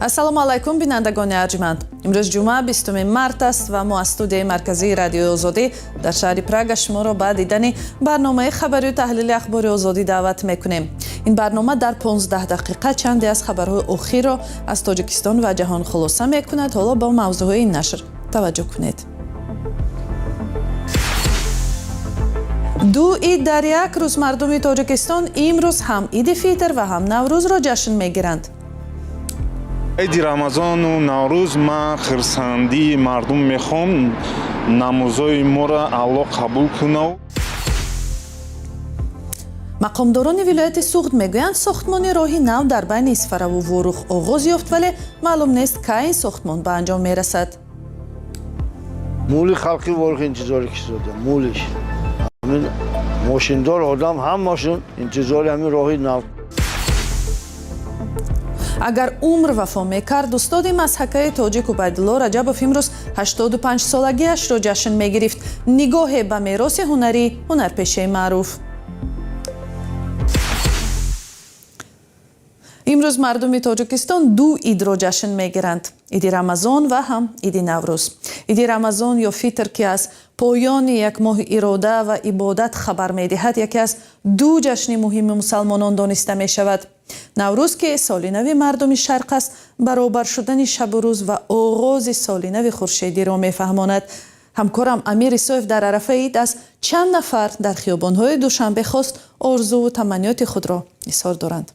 Ассалому алайкум, бинандагони арҷманд. Имрӯз ҷумъа, 20 март аст ва мо аз студияи марказии Радиои Озодӣ дар шаҳри Прага шуморо ба дидани барномаи хабарию таҳлили Ахбори Озодӣ даъват мекунем. Ин барнома дар 15 дақиқа чанде аз хабарҳои охирро аз Тоҷикистон ва ҷаҳон хулоса мекунад. Ҳоло ба мавзӯъҳои ин нашр таваҷҷӯҳ кунед. Ду ид дар як рӯз. Мардуми Тоҷикистон имрӯз ҳам Иди Фитр ва ҳам Наврӯзро ҷашн мегиранд. Иди Рамазону Наврӯз ман хирсандии мардум мехоҳам, намозҳои моро Аллоҳ қабул кунад. Мақомдорони вилояти Суғд мегӯянд, сохтмони роҳи нав дар байни Исфараву Ворух оғоз ёфт, вале маълум нест, кай ин сохтмон ба анҷом мерасад. Мули халқи Ворух интизори кисода мулиш, ҳамин мошиндор одам ҳамашон интизори ҳамин роҳи нав. Агар умр вафо мекард, устоди мазҳакаи тоҷик Убайдулло Раҷабов имрӯз 85 солагиашро ҷашн мегирифт. Нигоҳе ба мероси ҳунарии ҳунарпешаи маъруф. Имрӯз мардуми Тоҷикистон ду идро ҷашн мегиранд: Иди Рамазон ва ҳам Иди Наврӯз. Иди Рамазон ё Фитр, ки аз поёни як моҳи ирода ва ибодат хабар медиҳад, яке аз ду ҷашни муҳими мусалмонон дониста мешавад. Наврӯз, ки соли нави мардуми шарқ аст, баробар шудани шабу рӯз ва оғози соли нави хуршедиро мефаҳмонад. Ҳамкорам Амир Исоев дар арафаи ид аз чанд нафар дар хиёбонҳои Душанбе хост, орзуву таманниёти худро изҳор доранд.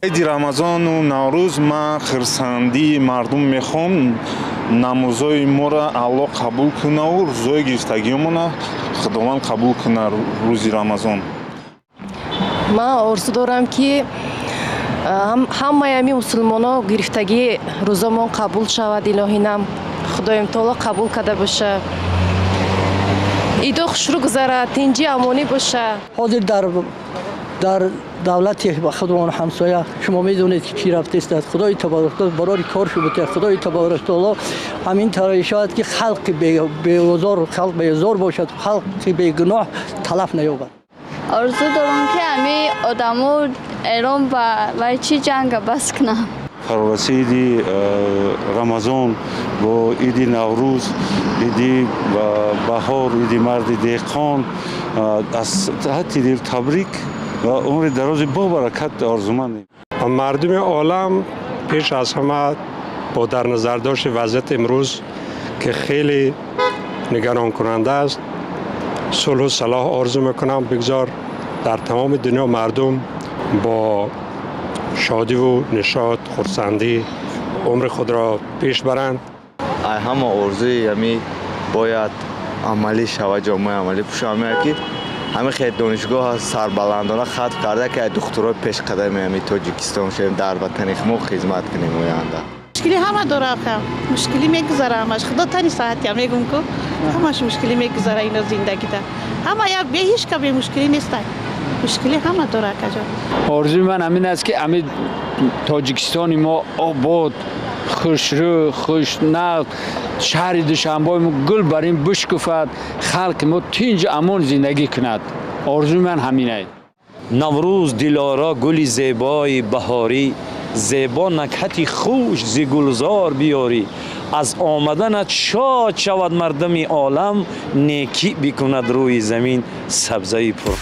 Иди Рамазону Наврӯз ман хирсандии мардум мехоҳам, намозҳои моро Аллоҳ қабул кунаву рӯзҳои гирифтагиёмона Худованд қабул кунад рӯзи Рамазон. Ман орзу дорам, ки ҳамаи ҳамин мусулмоно гирифтагии рӯзомон қабул шавад. Илоҳинам, Худоим таоло қабул карда боша. Идо хушрӯ гузарад, тинҷи амонӣ боша. Ҳозир дар давлати худмон ҳамсоя, шумо медонед, ки чӣ рафтааст. Худои таборак барори кор шуда. Худои таборак таоло ҳамин тавр шавад, ки халқи беозор, халқ беозор бошад, халқи бегуноҳ талаф наёбад. Орзу дорам, ки ҳами одамо Эрон ба вай чӣ ҷанга бас кунанд. Фарорасиди Рамазон бо Иди Наврӯз, иди баҳор, иди марди деҳқон аз таҳти дил табрик ва умри дарози бобаракат орзумандем. Мардуми олам пеш аз ҳама бо дар назардошти вазъияти имрӯз, ки хеле нигаронкунанда аст, сулҳу салоҳ орзу мекунам. Бигзор дар тамоми дунё мардум бо шодиву нишот, хурсандӣ умри худро пеш баранд. Ҳама орзуи ҳами бояд амалӣ шавад, ҷомаи амалӣ пӯшам, ки ҳамин хел донишгоҳ сарбаландона хатм карда, ки духтурои пешқадами ҳами Тоҷикистон шавем, дар ватани мо хизмат кунем оянда. Мушкили ҳама дора, мушкилӣ мегузара ҳамаш. Худо тани саҳатия мегум, ку ҳамаш мушкилӣ мегузара. Ино зиндагида ҳама як бе ҳеч ка бемушкилӣ нестай, мушкилӣ ҳама дора, акаҷон. Орзуи ман ҳамин аст, ки ҳамин Тоҷикистони мо обод, хушрӯ, хушнақ, шаҳри Душанбои мо гул бар ин бишкуфад, халқи мо тинҷу амон зиндагӣ кунад. Орзуи ман ҳаминае. Наврӯз дилоро, гули зебои баҳорӣ, зебо накҳати хуш зи гулзор биёрӣ. Аз омаданат шод шавад мардуми олам, некӣ бикунад рӯи замин сабзаи пур.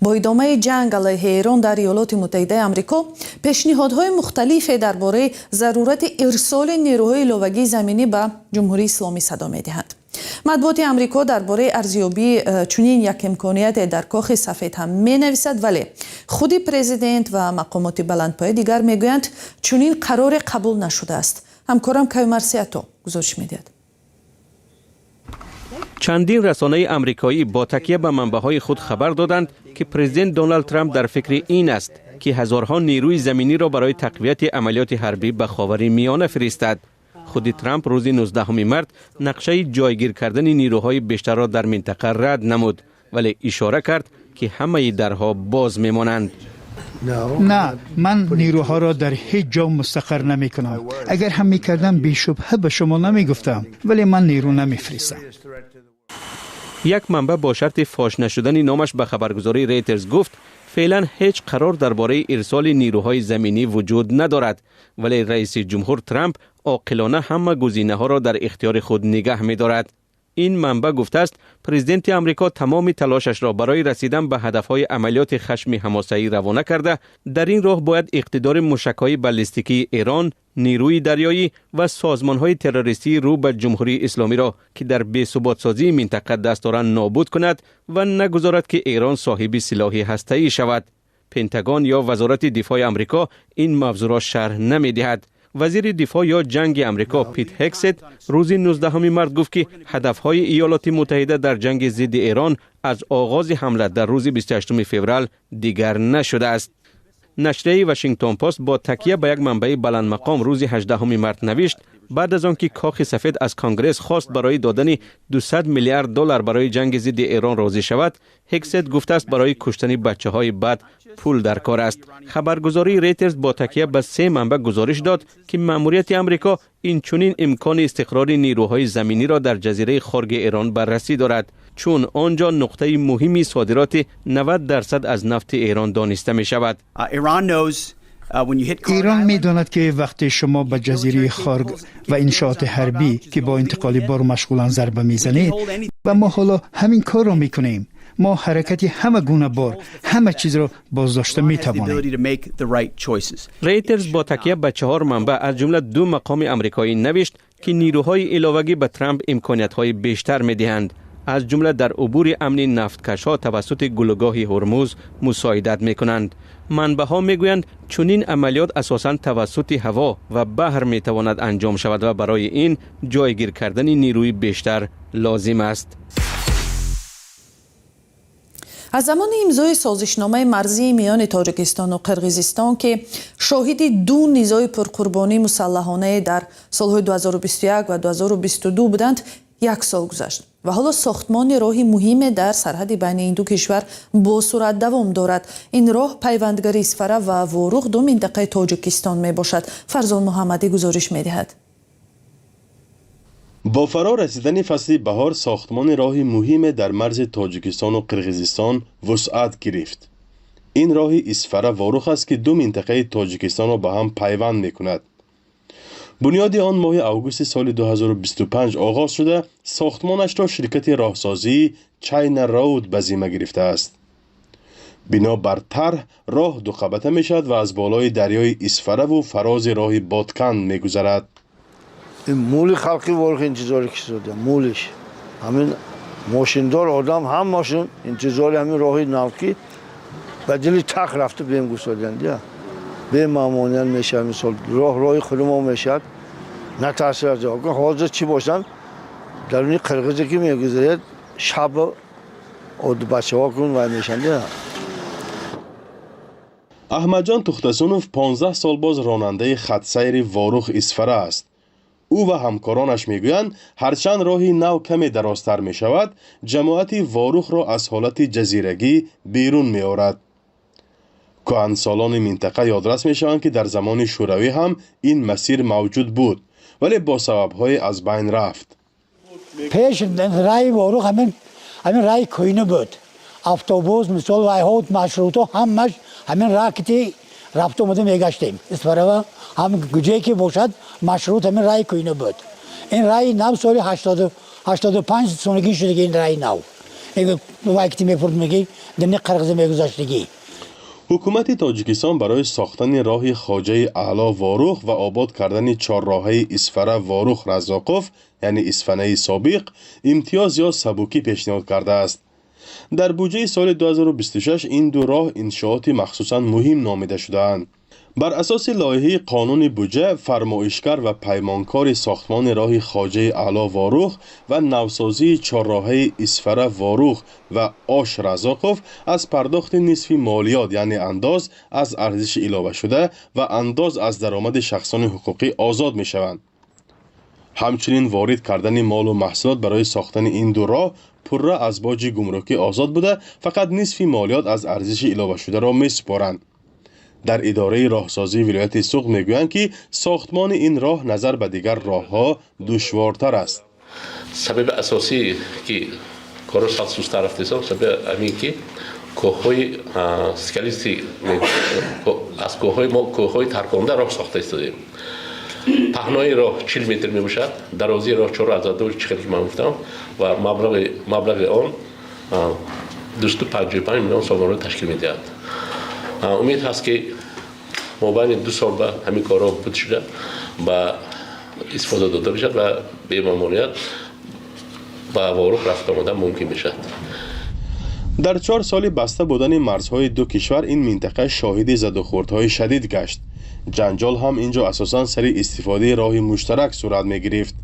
Бо идомаи ҷанг алайҳи Эрон дар Иёлоти Муттаҳидаи Амрико пешниҳодҳои мухталифе дар бораи зарурати ирсоли нерӯҳои иловагии заминӣ ба Ҷумҳурии Исломӣ садо медиҳанд. Матбуоти Амрико дар бораи арзёбии чунин як имконияте дар Кохи Сафед ҳам менависад, вале худи президент ва мақомоти баландпояи дигар мегӯянд, чунин қароре қабул нашудааст. Ҳамкорам Каюмарсиято гузориш медиҳад. Чандин расонаи амрикоӣ бо такя ба манбаъҳои худ хабар доданд, ки президент Доналд Трамп дар фикри ин аст, ки ҳазорҳо нерӯи заминиро барои тақвияти амалиёти ҳарбӣ ба Ховари Миёна фиристад. Худи Трамп рӯзи 19 март нақшаи ҷойгир кардани нерӯҳои бештарро дар минтақа рад намуд, вале ишора кард, ки ҳамаи дарҳо боз мемонанд. Не, ман нерӯҳоро дар ҳеҷ ҷо мустақар намекунам. Агар ҳам мекардам, бешубҳа ба шумо намегуфтам, вале ман нерӯ намефиристам. Як манбаъ бо шарти фош нашудани номаш ба хабаргузории Рейтерс гуфт, فعلا هیچ قرار درباره ارسال نیروهای زمینی وجود ندارد، ولی رئیس جمهور ترامپ عاقلانه همه گزینه ها را در اختیار خود نگه می دارد. این منبع گفته است پرزیدنت آمریکا تمام تلاشش را برای رسیدن به هدفهای عملیات خشم حماسه‌ای روانه کرده. در این راه باید اقتدار موشک‌های بالستیکی ایران، نیروی دریایی و سازمان‌های تروریستی رو به جمهوری اسلامی را که در بی‌ثبات سازی منطقه دست دارند نابود کند و نگذارد که ایران صاحب سلاح هسته‌ای شود. پنتاگون یا وزارت دفاع آمریکا این موضوع را شرح نمی‌دهد. وزیر دفاع یا جنگ امریکا پیت هگست روز 19 مارت گفت که هدفهای ایالات متحده در جنگ ضد ایران از آغاز حمله در روز 28 فوریه دیگر نشده است. نشریه واشنگتن پست با تکیه به یک منبع بلند مقام روز 18 مارت نوشت بعد از آنکه کاخ سفید از کانگرس خواست برای دادن 200 میلیارد دلار برای جنگ ضد ایران راضی شود، هگست گفته است برای کشتن بچه های بد پول در کار است. خبرگزاری ریترز با تکیه به 3 منبع گزارش داد که مأموریت امریکا این چنین امکان استقرار نیروهای زمینی را در جزیره خارگ ایران بررسی دارد، چون آنجا نقطه مهمی صادرات 90% از نفت ایران دانسته می شود. ایران می داند که وقتی شما به جزیره خارگ و انشاءات حربی که با انتقال بار مشغولان ضربه میزنید و ما حالا همین کار را میکنیم، ما حرکت همه گونه بار، همه چیز را بازداشته می توانیم. ریترز با تکیه به 4 منبع از جمله 2 مقام امریکایی نوشت که نیروهای علاوگی به ترامپ امکانیت های بیشتر می دهند، از جمله در عبور امن نفتکش ها توسط گلوگاه هرمز مساعدت می کنند. منبع ها می گویند چنین عملیات اساساً توسط هوا و بحر می تواند انجام شود و برای این جایگیر کردن نیروی بیشتر لازم است. از زمان امضای سازشنامه مرزی میان تاجیکستان و قرقیزستان که شاهد 2 نزاع پرقربانی مسلحانه در سالهای 2021 و 2022 بودند، 1 سال گذشت و حالا ساختمان راه مهم در سرحد بین این دو کشور با سرعت دوام دارد. این راه پیوندگر اسفره و واروخ، 2 منطقه تاجیکستان می باشد. فرزان محمدی گزارش می دهد. با فرا رسیدن فصل بهار ساختمان راه مهم در مرز تاجیکستان و قرقیزستان وسعت گرفت. این راه اسفره واروخ است که 2 منطقه تاجیکستان را به هم پیوند می کند. بنیاد آن ماه اوگوست سال 2025 آغاز شده، ساختمانش را شرکت راهسازی چاینا رود به ذمه گرفته است. بنا بر طرح راه 2 قبطه می شود و از بالای دریای اسفره و فراز راه بادکند می گذرد. این مولی خلقی ورخ انتظاری کشیده مولش همین ماشیندار آدم هم ماشین انتظاری همین راهی ناوکی به دل تخ رفته بیم گسادن دیا به مامانیان میشه مثال راه راه خودمون میشد نه تاثیر از آقا حاضر چی باشن در اون قرقیزی که میگذرد شب od بچه ها کن و میشن دیا. احمدجان تختسونوف 15 سال باز راننده خط سیر واروخ اسفره است. او و همکارانش میگویند هرچند راه نو کمی درازتر می شود، جماعت واروخ را از حالت جزیرگی بیرون می آورد. کهنسالان منطقه یادرس می شوند که در زمان شوروی هم این مسیر موجود بود، ولی با سببهای از بین رفت. پیش رای واروخ همین رای کوینه بود. автобус мисол вайҳо маршрутҳо ҳамаш ҳамин раҳ ки рафту омада мегаштем Исфарава ҳам куҷое ки бошад маршрут ҳамин раҳи кӯҳна буд. Ин раҳи нав соли 85 сонагӣ шудагӣ. Ин раҳи нав вай ки мепурд меги дини қирғиза мегузаштагӣ. ҳукумати тоҷикистон барои сохтани роҳи хоҷаи аъло Ворух ва обод кардани чорроҳаи Исфара Ворух Раззоқов, яъне Исфанаи собиқ, имтиёз ё сабукӣ пешниҳод кардааст. Дар буҷаи соли 2026 ин ду роҳ иншооти махсусан муҳим номида шудаанд. Бар асоси лоиҳаи қонуни буҷа, фармоишгар ва паймонкори сохтмони роҳи хоҷаи аъло Ворух ва навсозии чорроҳаи Исфара Ворух ва Ош Раззоқов аз пардохти нисфи молиёт, яъне андоз аз арзиши иловашуда ва андоз аз даромади шахсони ҳуқуқӣ озод мешаванд. Ҳамчунин ворид кардани молу маҳсулот барои сохтани ин ду роҳ пурра аз боҷи гумрукӣ озод буда, фақат нисфи молиёт аз арзиши иловашударо месупоранд. Дар идораи роҳсозии вилояти Суғд мегӯянд, ки сохтмони ин роҳ назар ба дигар роҳҳо душвортар аст. Сабаби асосӣ ки корро сахт сустар рафтесам, сабаби ҳамин ки Кӯҳҳои скалистый, аз кӯҳҳои мо, кӯҳҳои тарконда роҳ сохта истодем. Паҳнои роҳ 40 метр мебошад, дарозии роҳ 4,2, чӣ ки ман гуфтам, ва маблағи он 255 миллион сомонро ташкил медиҳад. Умед ҳаст, ки мобайни 2 сол ба ҳамин корҳо буд шуда, ба истифода дода мешавад ва бемамоният ба Ворух рафта омадан мумкин мешавад. Дар 4 соли баста будани марзҳои ду кишвар ин минтақа шоҳиди задухӯрдҳои шадид гашт. Ҷанҷол ҳам ин ҷо асосан сари истифодаи роҳи муштарак сурат мегирифт.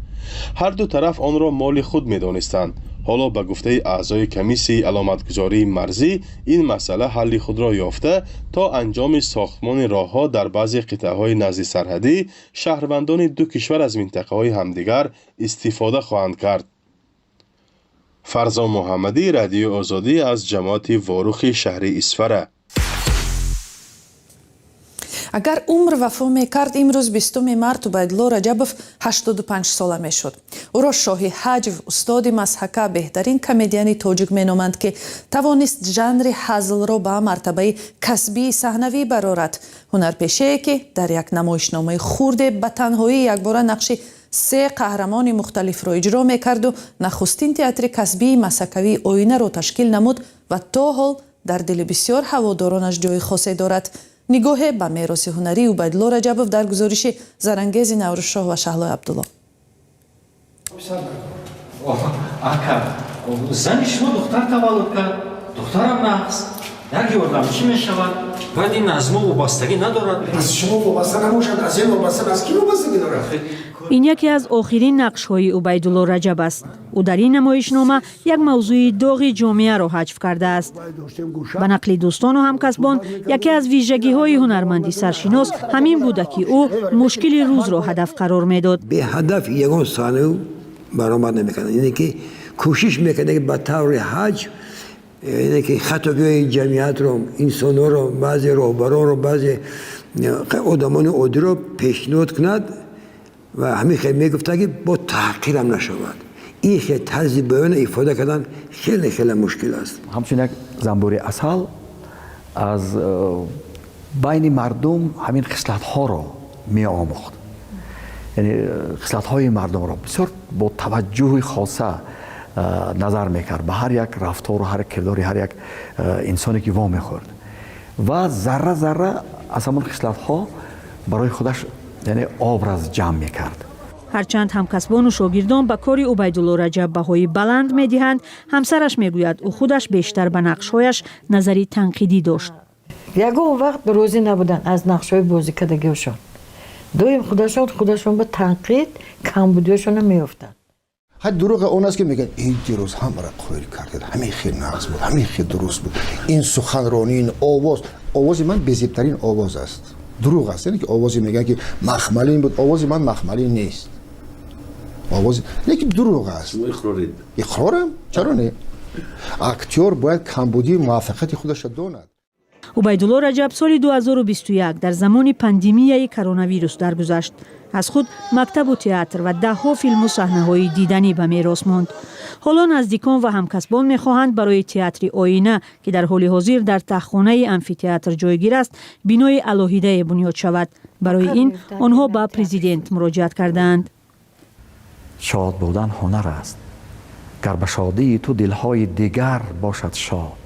Ҳар ду тараф онро моли худ медонистанд. Ҳоло, ба гуфтаи аъзои комиссияи аломатгузории марзӣ, ин масъала ҳалли худро ёфта, то анҷоми сохтмони роҳҳо дар баъзе қитъаҳои назди сарҳадӣ шаҳрвандони ду кишвар аз минтақаҳои ҳамдигар истифода хоҳанд кард. Фарзон Муҳаммадӣ, Радиои Озодӣ, аз ҷамоати Ворухи шаҳри Исфара. Агар умр вафо мекард, имрӯз, 20 март, Убайдулло Раҷабов 85 сола мешуд. Ӯро шоҳи ҳаҷв, устоди мазҳака, беҳтарин комедиани тоҷик меноманд, ки тавонист жанри ҳазлро ба мартабаи касбии саҳнавӣ барорад. Ҳунарпешае, ки дар як намоишномаи хурде ба танҳоӣ якбора нақши се қаҳрамони мухталифро иҷро мекарду нахустин театри касбии мазҳакавии Оинаро ташкил намуд ва то ҳол дар дили бисёр ҳаводоронаш ҷои хосе дорад. Нигоҳе ба мероси ҳунарии Убайдулло Раҷабов дар гузориши Зарангези Наврӯзшоҳ ва Шаҳлои Абдулло. Ака, зани шумо духтар таваллуд кард, духтарам нағз, як ёрдам чӣ мешавад? Бояд ин аз мо вобастагӣ надорад. Аз шумо вобаста набошад, аз ин вобаста, аз кӣ вобастагӣ дорад? Ин яке аз охирин нақшҳои Убайдулло Раҷаб аст. Ӯ дар ин намоишнома як мавзӯи доғи ҷомеаро ҳаҷв кардааст. Ба нақли дӯстону ҳамкасбон, яке аз вижагиҳои ҳунарманди саршинос ҳамин буда, ки ӯ мушкили рӯзро ҳадаф қарор медод. Беҳадаф ягон саҳнаю баромад намекард, яъне ки кӯшиш мекард, ки ба таври ҳаҷв, яъне ки хатогиҳои ҷамъиятро, инсонҳоро, баъзе роҳбаронро, баъзе одамони оддиро пешниҳод кунад ва ҳамин хел мегуфта, ки бо таҳқирам нашавад. Ин хел тарзи баёна ифода кардан хеле хеле мушкил аст. Ҳамчун як занбури асал аз байни мардум ҳамин хислатҳоро меомӯхт, яъне хислатҳои мардумро бисёр бо таваҷҷӯҳи хоса назар мекард ба ҳар як рафтору ҳар як кирдори ҳар як инсоне ки вомехӯрд ва зарра зарра аз ҳамон хислатҳо барои худаш, яъне образ ҷамъ мекард. Ҳарчанд ҳамкасбону шогирдон ба кори Убайдулло Раҷаб баҳои баланд медиҳанд, ҳамсараш мегӯяд, ӯ худаш бештар ба нақшҳояш назари танқидӣ дошт. Ягон вақт розӣ набуданд аз нақшҳои бозикардагиашон. Доим худашон худашон ба танқид камбудиашонро меёфтанд. Ҳай, дурӯғ он аст, ки мегӯяд: ин дирӯз ҳамаро қоил кардед, ҳамин хел нағз буд, ҳамин хел дуруст буд, ин суханронӣ, ин овоз, овози ман безебтарин овоз аст. Дурӯғ аст, яъне ки овозе мегӯянд, ки махмалин буд, овози ман махмалин нест овози, лекин дурӯғ аст. Иқрорам, чаро не? Актёр бояд камбудии муваффақияти худашро донад. Убайдулло Раҷаб соли 2021 дар замони пандемияи коронавирус даргузашт. Аз худ мактабу театр ва даҳҳо филму саҳнаҳои диданӣ ба мерос монд. Ҳоло наздикон ва ҳамкасбон мехоҳанд барои театри Оина, ки дар ҳоли ҳозир дар таҳхонаи амфитеатр ҷойгир аст, бинои алоҳидае бунёд шавад. Барои ин онҳо ба президент муроҷиат кардаанд. Шод будан ҳунар аст. Гар ба шодии ту дилҳои дигар бошад шод,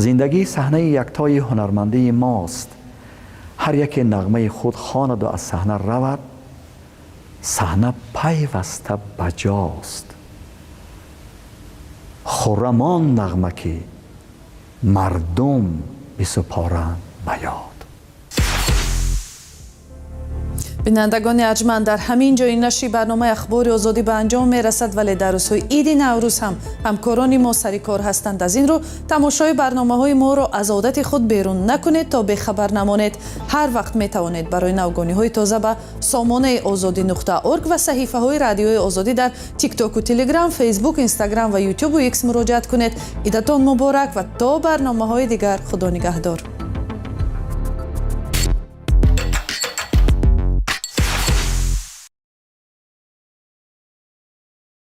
зиндагӣ саҳнаи яктои ҳунармандии мост. Ҳар яке нағмаи худ хонаду аз саҳна равад, саҳна пайваста баҷост. Хуррам он нағма, ки мардум бисупоранд ба ёд. Бинандагони арҷманд, дар ҳамин ҷои нашри барномаи Ахбори Озодӣ ба анҷом мерасад, вале дар рӯзҳои иди Наврӯз ҳам ҳамкорони мо сари кор ҳастанд. Аз ин рӯ тамошои барномаҳои моро аз одати худ берун накунед, то бехабар намонед. Ҳар вақт метавонед барои навгониҳои тоза ба сомонаи озодӣ.орг ва саҳифаҳои Радиои Озодӣ дар Тиктоку, Телеграм, Фейсбук, Инстаграм ва Ютубу Икс муроҷиат кунед. Идатон муборак ва то барномаҳои дигар, худо нигаҳдор.